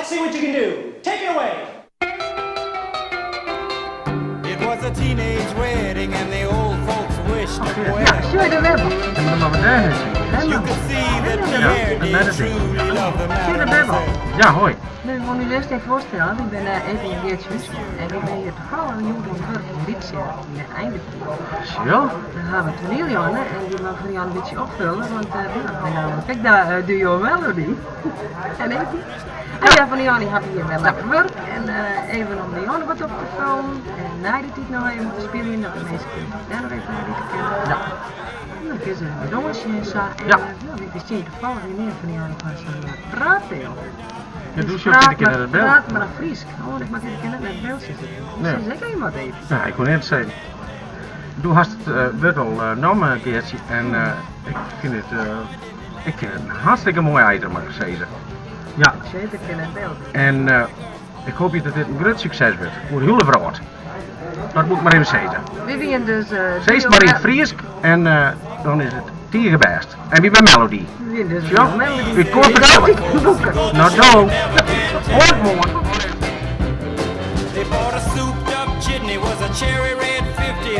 Let's see what you can do. Take it away! It was a teenage wedding and the old folks wished him well. Ja, sjoch de webber. Ja, maar dan moatte we dêr hinne. You could see that Pierre Ja, did truly love the Sjoch de webber. mademoiselle. Ja, hoi. No, ik wol my earst even foarstelle, ik bin Evie en Geertsje Huisman en ik bin hjir tafallich hjoed oan it wurk yn Ryptsjerk yn de Eindetiid. Sjo. Dan hawwe we toanieljanne en dy moat foar Jan in bytsje opfulle, want ja, wy nammentlik ek de duo Melody en Evie. En ja, fan de Jan hat hjir wer lekker wurk en even om de Janne wat op te fullen en nei de tiid noch even te spyljen, dat de minsken dêr noch even nei witte kinne. Ja. En dan kinne se even dûnsje en sa. En Ja. no, ik stean tafallich hjir near fan de Janne foar sa'n praatpeal. Ja, Dus doe sjoch ik praat net mar, it byld. praat mar in Frysk. Oh, ik moat ik net net byldsje sitten. Nee. Sis ek even wat even. Ja, ik koe net sizze. Do hast it wurd al nommen, Geartsje, en ik fyn it, ik fyn it in hartstikke moai item, moat ik sizze. Ja. Zeker kin net byld. En ik hoopje dat dit in grut sukses wurdt oer hiele wrâld. Dat moat ik mar even sizze. Wy wienen dus. Sis mar yn it Frysk en dan is it tige bêst. En wy binne Melody. Wy wienen dus Sjoch, Melody. út Koartfertelle. No do. Oant moarn. They bought a souped up jitney, was a cherry red 50.